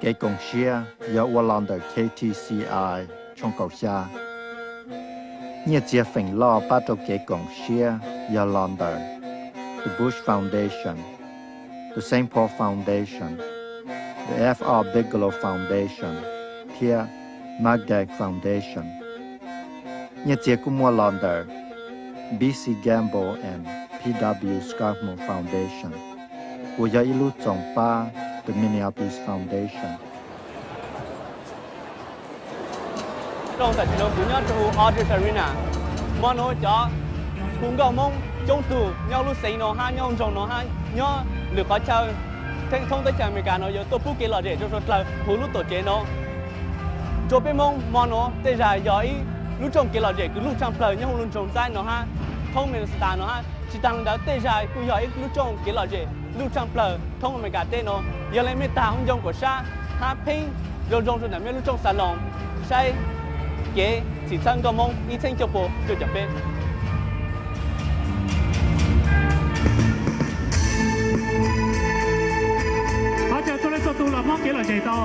Kev koom siab yog ua los ntawm K T C I tshooj kaum xya. Nyiaj txiag feem loj pab rau kev koom siab yog los ntawm The Bush Foundation, The Saint Paul Foundation, The F R Bigelow Foundation, thiab Magdac Foundation. Nyiaj txiag kuj muaj los ntawm B C Gamble and P W Skidmore Foundation, uas yog ib lub txoos pab The Minneapolis Foundation. Rau ntawm no kuv nyob rau hauv Rogers Arena. Hmo no cov hu nkauj Hmoob coob tug nyob lub xeev no hab nyob nroog no hab nyob lwm qhov chaw thoob teb chaws Amelikas no yuav tuaj pub kev lom zem rau suav dlawg hu lub tuam tsev no. Rua peb Hmoob, hmo no tej zag yog ib lub rooj kev lom zem kws luj tshaaj plawg nyob huv lub nroog Xaib no hab thoob Minnesota no hab. Tsis taag le ntawd tej zag kuj yog ib lub rooj kev lom zem luj tshaaj plawg thoob Amelikas teb no. Yog le mej tag hub ncoo kuas sab hab pheeb zoo zoo rua ntawm mej lub rooj salon saib kev txhim txhawb nkauj Hmoob ib txheeb cuaj pua cuaj caum peb. Qhov chaw txhua leej txhua tug los muab kev lom zem tau.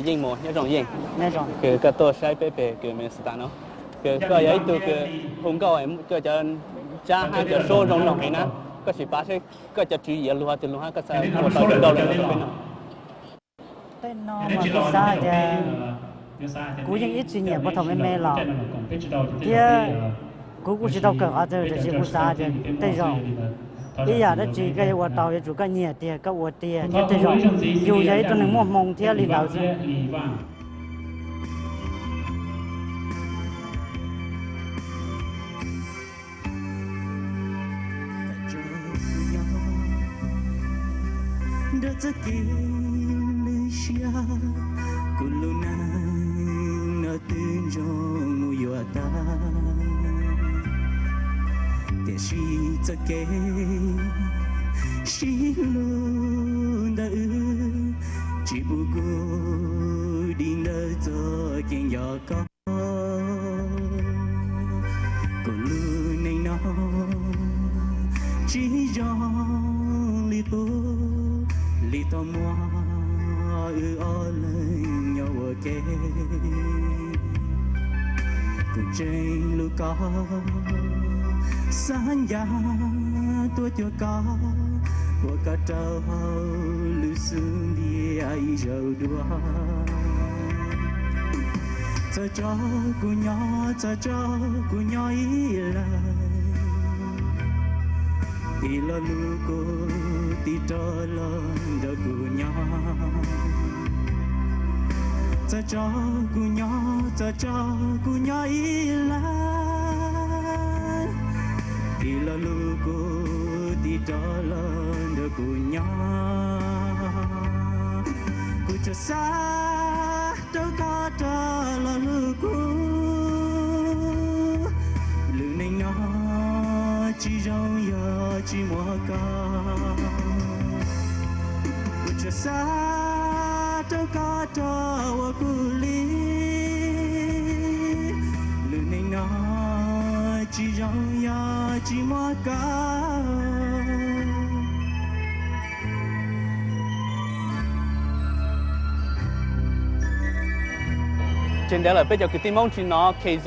Yeej Mus, nyob zoo Yeej. Kws koj tuaj saib peb pem kws Minnesota no, kws koj yog ib tug kws hu nkauj, koj cov tsab hab cov suab zoo noog heev na. Koj sim pav seb koj cov tswv yim luag twg lug hab koj xav ua tau cov nkauj le no rau peb no. Tej no mas kuv xav tias kuv yeej ib txwm nyiam puag thaum me me los, thiab kuv kuj tsis tau kawm qhov twg tiam sis kuv xav tias tej zaum ib yam dab tsi koj yuav ua tau yuav tsum koj nyiam tiag koj ua tiag thiab tej zaum yus yog ib tug neeg muaj hmoo thiab li ntawd xwb. Nrog txoj kev lwj siab, kuv lub neej no twb ntsoog mus yuav tag, tiam sis txoj kev sib hlub ntawm wb tsis pub kuv dim ntawm txoj kev nco koj. Kuv lub neej no tsis zoo li qub, li tau muaj wb ob leeg nyob ua ke. Kuv tseem hlub koj, xav ncaj tuaj cuag koj, ua koj rau hauv lub xub ntiag ib zaug dua. Txawm tso kuv nyob, txawm tso kuv nyob ib leeg, ib lo lus kuv tig rov los nrog kuv nyob. Txawm tso kuv nyob, txawm tso kuv nyob ib leeg, ib lo lus kuv tig rov los nrog kuv nyob. Kuv tsuas xav rau koj rov los hlub kuv, lub neej no tsis zoo yog tsis muaj koj. Kuv tsuas xav rau koj rov ua kuv li, lub neej no tsis zoo yog tsis muaj koj. Tsis ntev lawm peb cov kwv tij Hmoob tsis hnov K Z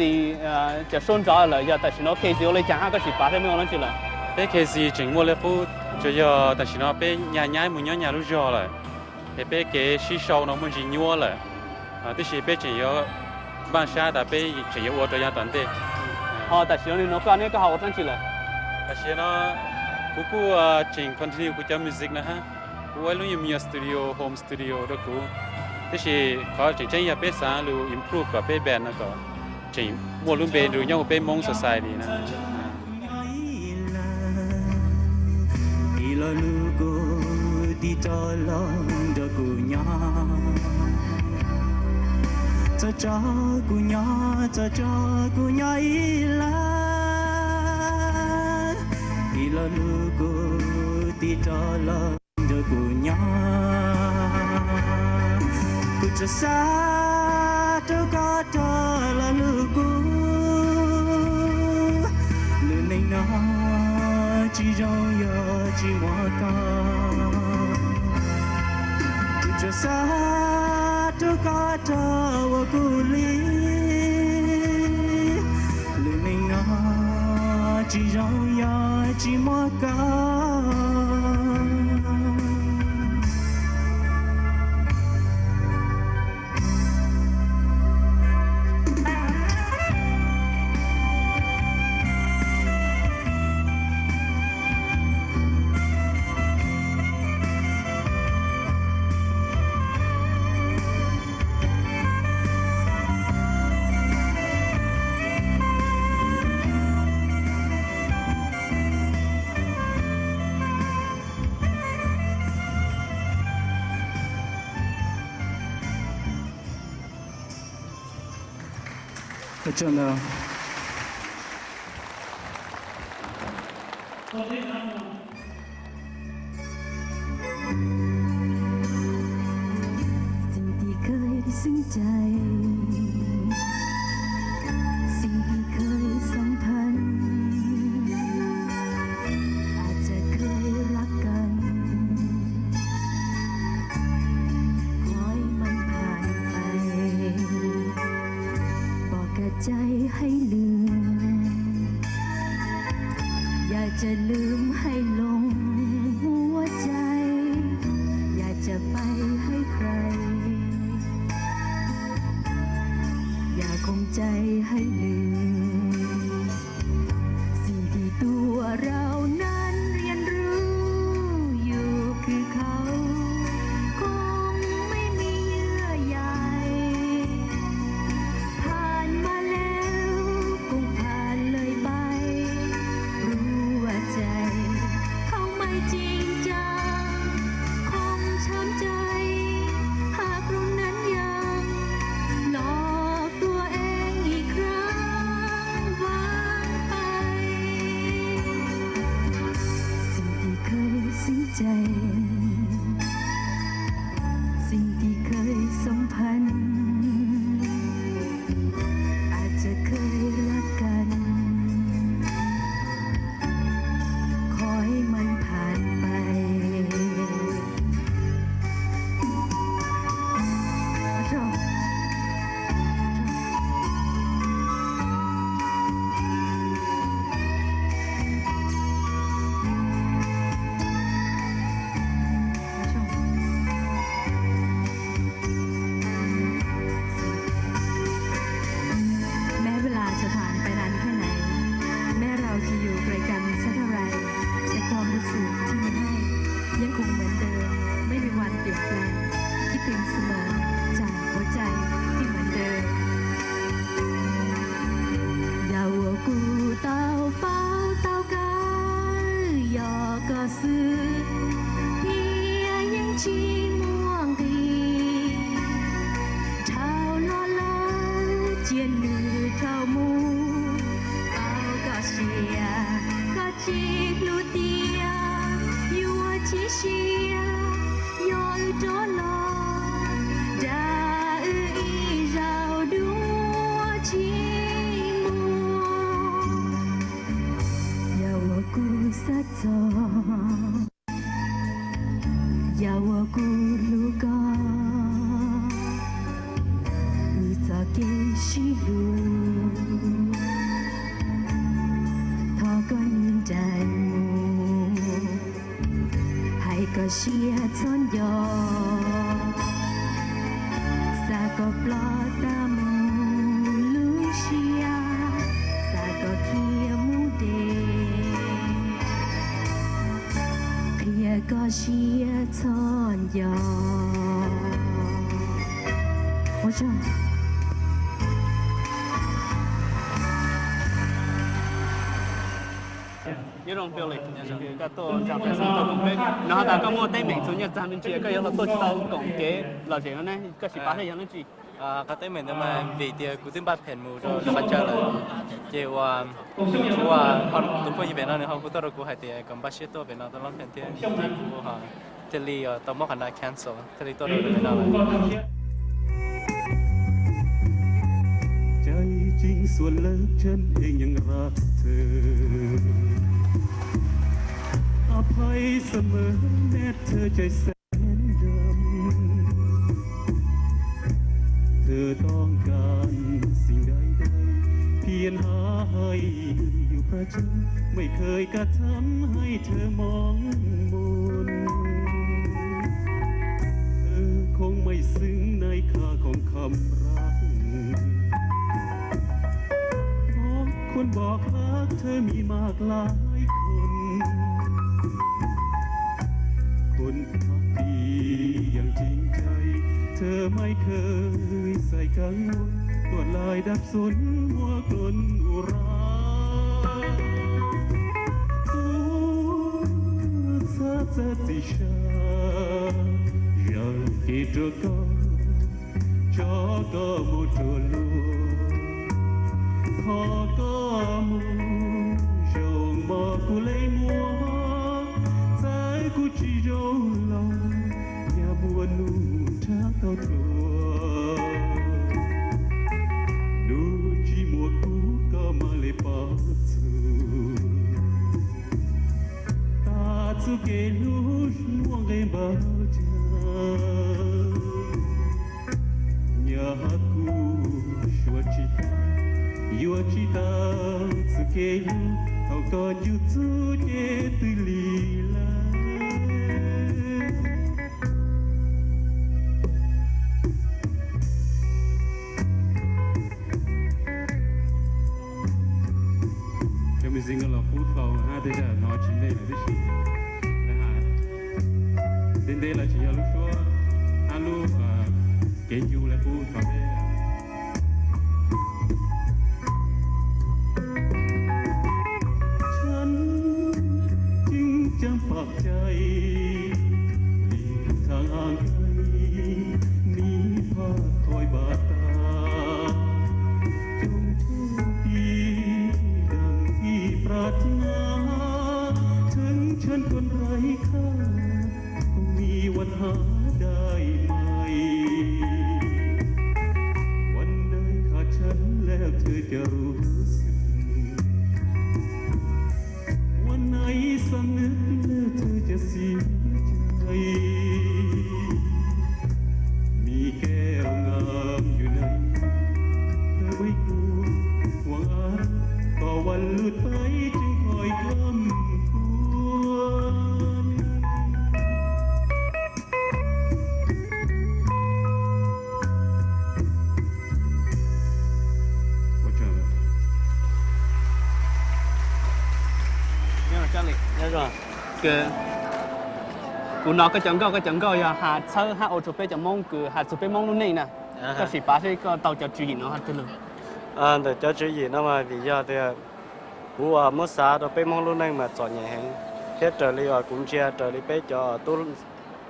cov suab ntxov lawm, yog tam sim no K Z ua li cas hab koj sim pav rau mej ua dlaab tsi lawm? Peb K Z tseem muaj li qub, tsuas yog tam sim no peb nyag nyab mus nyob nyag lub zog lawm, es peb kev sib sau no muaj ntsis nyuab lawm, tab sis peb tseem yuav npaj sab tas peb tseem yuav ua rau yav tom ntej. Ho tam sim no koj neb koj ho ua dlaab tsi lawm? Tam sim no kuv kuj tseem continue kuv cov music na hab, kuv ua ib lub nyuag studio, home studio rau kuv, tab sis qhov tseem ceeb yog peb xav lug improve kom peb band no kom tseem muaj lub npe nrug nyob huv peb Hmoob society na. Ib lo lus kuv tig rov los nrog kuv nyob. Txawm tso kuv nyob, txawm tso kuv nyob ib leeg, ib lo lus kuv tig rov los nrog kuv nyob. Kuv tsuas xav rau koj rov los hlub kuv, lub neej no tsis zoo yog tsis muaj koj. Kuv tsuas xav rau koj rov ua kuv li, lub neej no tsis zoo yog tsis muaj koj. Xeeb Tim khawv xeeb cai, Xeeb Tim khawv xeeb phan, อาจจะเคยรักกัน คอยมันผ่านไป ลืมให้หลงหัวใจ อย่าจะไปให้ใคร อย่าข่มใจให้ลืม สิ่งที่ตัวเรานั้นเรียนรู้อยู่คือเขา คงไม่มีเยื่อใย ผ่านมาแล้วคงผ่านเลยไป รู้ว่าใจเขาไม่จริงจัง คงช้ำใจ หากตรงนั้นยังหลอกตัวเองอีกครั้ง วางไป สิ่งที่เคยสิงใจ สิ่งที่เคยสัมพันธ์ อาจจะเคยรักกัน ขอให้มันผ่านไป แม้เวลาจะผ่านไปนานแค่ไหน แม้เราจะอยู่ไกลกันสักเท่าไร แต่ความรู้สึกที่มีให้ยังคงเหมือนเดิม ไม่มีวันเปลี่ยนแปลง คิดถึงเสมอจากหัวใจที่เหมือนเดิม Yog uas kuv tau paub tau kawg yog koj xwb, thiab yeej tsis muaj nqis. Dhau los lawm cia nws dhau mus, tau koj sia, koj tsis hlub tiag, yuav tsis siab, yog wb rov los dag wb ib zaug dua tsis muaj. Yog uas kuv xav txog, yog uas kuv hlub koj, wb txoj kev sib hlub, thov koj nim nraim mus, hais kom siab txhob nco, xav kom ploj tag mus lub siab, xav kom khiav mus deb, qhia koj siab txhob nco. Ua tsaug. Nyob zoo Billy, koj tuaj nram Fresno tau koom peb, no has tas koj muaj teeb meem txhua nyuag txag me ntsis koj yuav los tuaj tsis tau koom kev lom zem no ne, koj sim pab yog dab tsi? Qhov teeb meem ntawd mas vim tias kuv twb npaj phem mus rau Npaj Tsawb lawm, ces ua, ua tus phooj ywg pem no nws ho hu tuaj rau kuv hais tias kom npaj siab tuaj pem no tau lub phem thiab, ces kuv thiaj li tau muab qhov no cancel thiaj li tuaj rau pem no lawm. ใจจริงส่วนลึกฉันเองยังรักเธอ อภัยเสมอแม้เธอใจแสนดำ เธอต้องการสิ่งใดๆ เพียรหาให้อยู่ประจำ ไม่เคยกระทำให้เธอมองมน เธอคงไม่ซึ้งในค่าของคำรัก เพราะคนบอกรักเธอมีมากหลายคน คนพักดีอย่างจริงใจ เธอไม่เคยใส่กังวล ลวดลายดับสนมัวกลนอุรา Tus txhab txawj txim sab, yog kev rua koj, tso koj mus rua luag. Thov koj mus zoo mog kuv le muag, txawm kuv tsis zoo los, yog muaj nuj nrhab tau dua, nuj tsis muaj kuv koj mam le pom txug. Tag txuj kev hlub muaj nqe npaum cas, nyab kuv suav tsis tau, Yuav tsis tau txoj kev hlub, thaum koj ncu txug ces twb lig lawm. Cov music no los kub dhau hab, tej zaj no tsis ntej lawm tib si. Ntev ntev los tseem yog lub suab hab lub kev ncu lawv kub dhau. Tshab ceeb caab pam cai, li thaaj aaj kai, nib phaj thoi npaj tag, coob tug ti daag ti pras na, tshab tshab kua nraim khaj, mi ua hab dai mai. Ua nraim khaj tshab lawm thawj ca rub xwm, ua nraim xab nwm lawm thawj ca xib cai. Mi keo ngam yug nai, thawj ua kuv ua, koj ua lub tais tseem thoi tham kuv. Kuv hnov koj cov nkauj, koj cov nkauj yog has txhawb hab ua rua peb cov Moob kws has txug peb Moob lub neej na. Koj sim pav seb koj tau cov tswv yim no has twg lug? Ntawm cov tswv yim no mas vim yog tias kuv uas muab xav rau peb Moob lub neej mas txom nyem heev, thiab raws li uas kuv ntsia raws li peb cov tub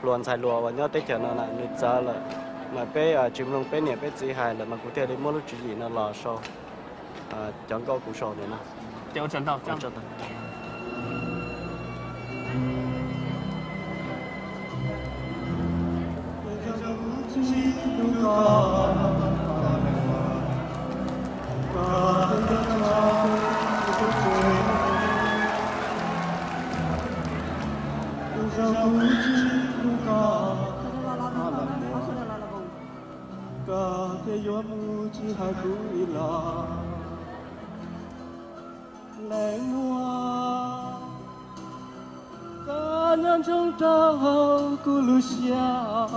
hluas ntxhais hluas uas nyob teb chaws no na nws txawv lawm, mas peb tsis mloog peb niam peb txiv hais lawm mas kuv thiaj li muab lub tswv yim no los sau cov nkauj kuv sau ntawm no. Koj thiaj yuav mus tsis hais kuv ib los. Leej muam, koj nyob ntsoov rau hauv kuv lub siab,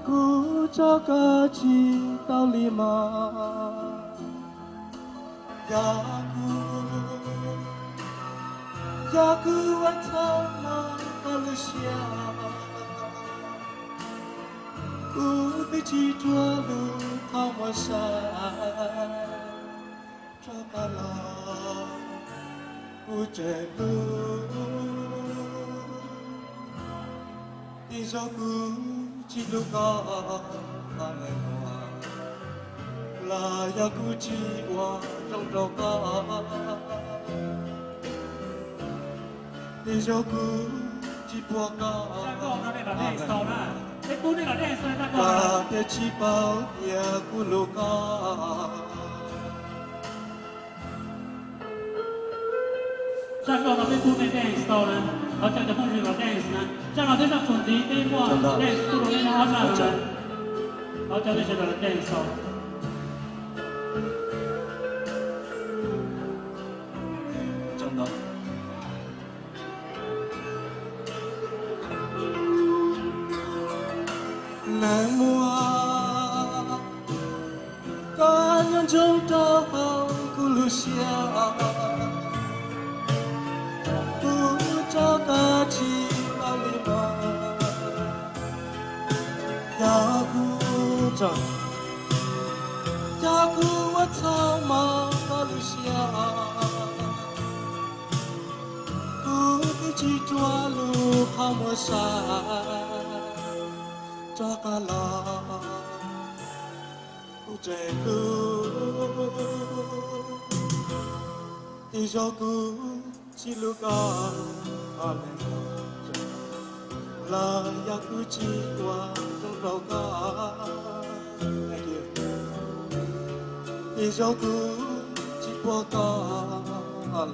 kuv tso koj tsis tau li mas. Yog kuv, yog kuv ua txhaum mob koj lub siab, kuv twb tsis ruam lug qhov muag sab, rov qab los kuv tseem hlub. Twb yog kuv tsis hlub koj, leej muam, los yog kuv tsis ua zoo rau koj, twb yog kuv tsis puag koj, koj thiaj tsis paub tias kuv hlub koj. Zaj nkauj no peb pub nej dance tau na, thov caw cov phooj ywg los dance na. Zaj no twb zaj txuas ntxiv, peb muaj dance tuaj rau nej ob zaj no na. Thov caw nej sawv daws los dance tau. Leej muam, koj nyob ntsoov rau hauv kuv lub siab, kuv tso koj tsis tau li mas. Yog kuv, yog kuv ua txhaum mob koj lub siab, kuv twb tsis ruam lug qhov muag sab, rov qab los kuv tseem hlub. Twb yog kuv tsis hlub koj, los yog kuv tsis ua zoo rau koj, twb yog kuv tsis puag koj,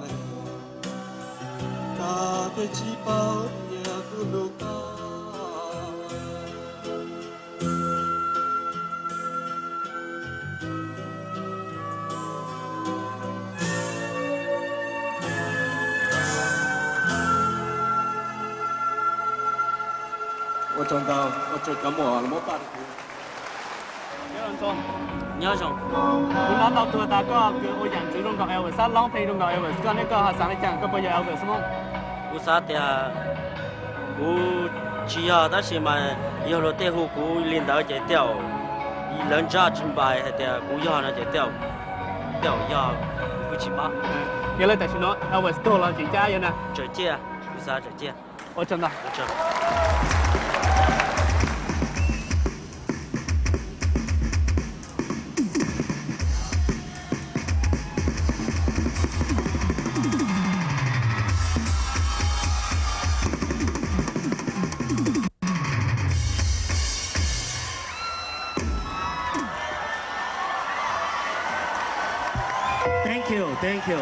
koj thiaj tsis paub tias kuv hlub koj. Ua tsaug ntau, ua tsaug cov muam los muab paj rau kuv. Nyob zoo. Kuv hnov tau tuaj tas koj ua yam ntxwv zoo nkaus Elvis, xav loob pheej zoo nkaus Elvis, koj neb koj ho xav li cas, koj puas yog Elvis Hmoob? Kuv xav tias kuv tsis yog tab sis mas yog luag tej hu kuv li ntawd ces tej zaum lawv ntsaj tsis npais hais tias kuv yog no ces tej zaum, tej zaum yog, kuv tsis paub. Yog li tam sim no Elvis tuag los tseem cab yog na? Tseem ciaj, kuv xav tseem ciaj. Ua tsaug ntau. Thank you, thank you.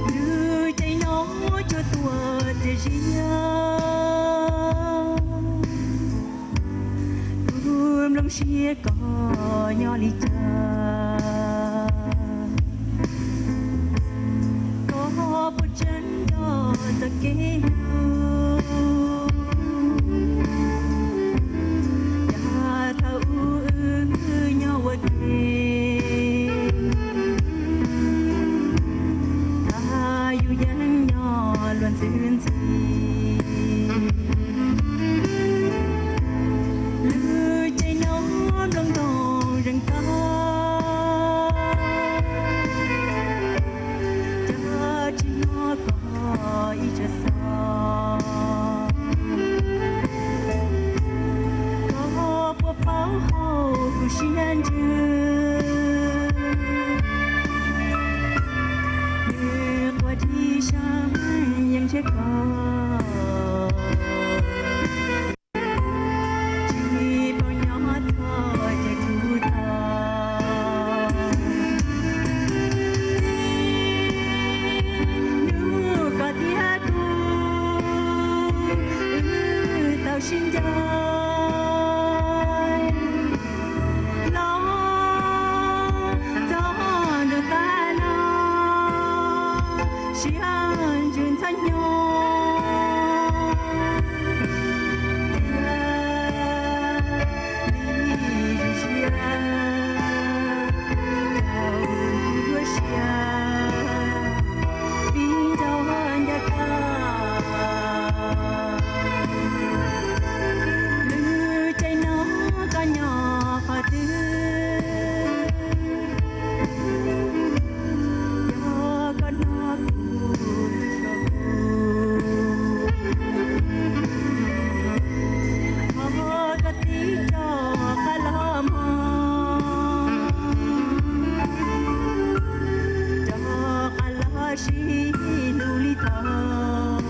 Lub caij no cuaj tuaj txias zias, kuv nplooj siab koj nyob li cas, koj puas tseem nco txoj kev hlub, yav thaum ub wb nyob ua ke, yus yeej nyob luag ntxhi ntxhi. Lub caij no nplooj ntoo zeeg tag, cov tsis hnov koj ib txhia xov, koj puas paub hauv kuv siab ntsws, nws quaj dib sab yeej ntshiab koj, tsis paub nyob txog ces kuv tau, hnub koj thiab kuv tau sib nco los txog ntua tas no, siab ntsws ntxhab nyob, li zoo siab, rau kuv ua siab, vim nco ncaj qha. Lub caij no koj nyob qhov twg, yog koj hnov kuv lub suab hu, thov koj tib tso qab los mog, rov qab los sib hlub li thaum,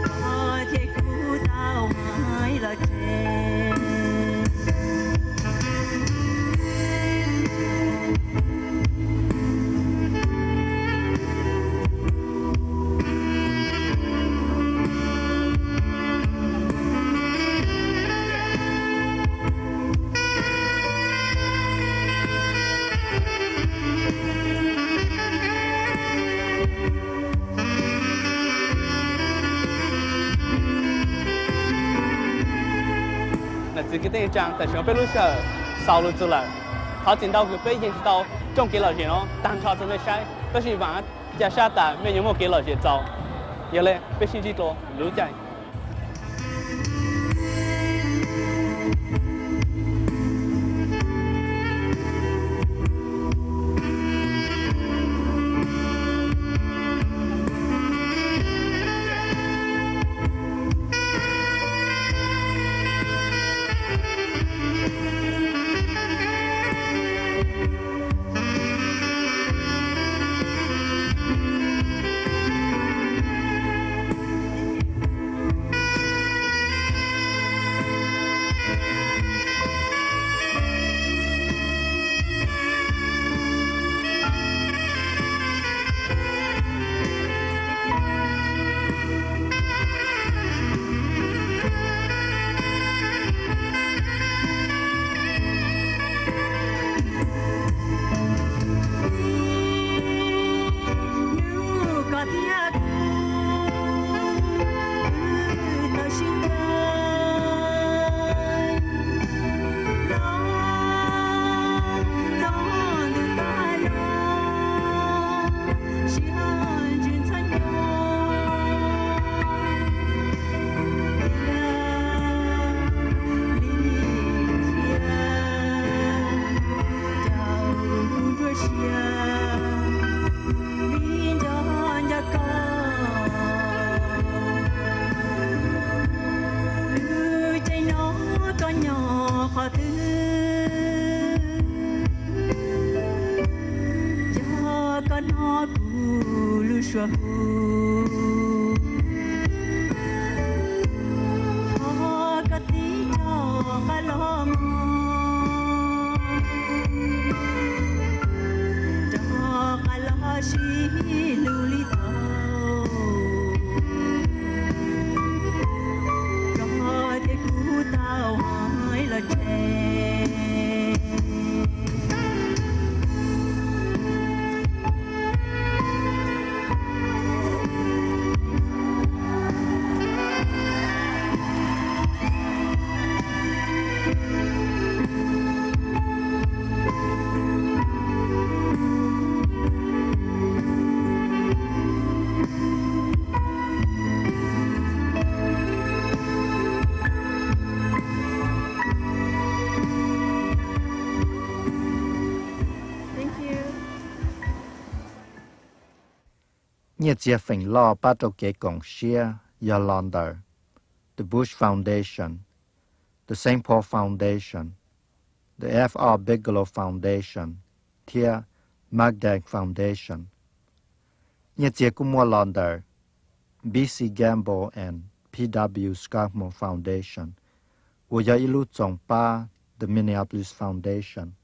koj thiab kuv tau mas los tsev. Nam txiv kwv tij neej tsaa, tam sim no peb lub sij hawm xaus lug txug lawm. Thov txim ntau kws peb yeej tsis tau rooj kev lom zem no tag nrho rua mej saib, tab sis vaam ca sab tas mej yuav muaj kev lom zem txaus. Yog le peb sib ntsib dlua lub caij. Thov koj tib tso qab los mog, rov qab los sib hlub li tau, rau tias kuv tau hais los tsev. Nyiaj txiag feem loj pab rau kev koom siab yog los ntawm The Bush Foundation, The Saint Paul Foundation, The F R Bigelow Foundation, thiab Magdang Foundation. Nyiaj txiag kuj muaj los ntawm B C Gamble and P W Skidmore Foundation, uas yog ib lub txoos pab The Minneapolis Foundation.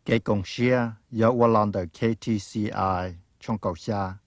Kev koom siab yog ua los ntawm K T C I tshooj kaum xya,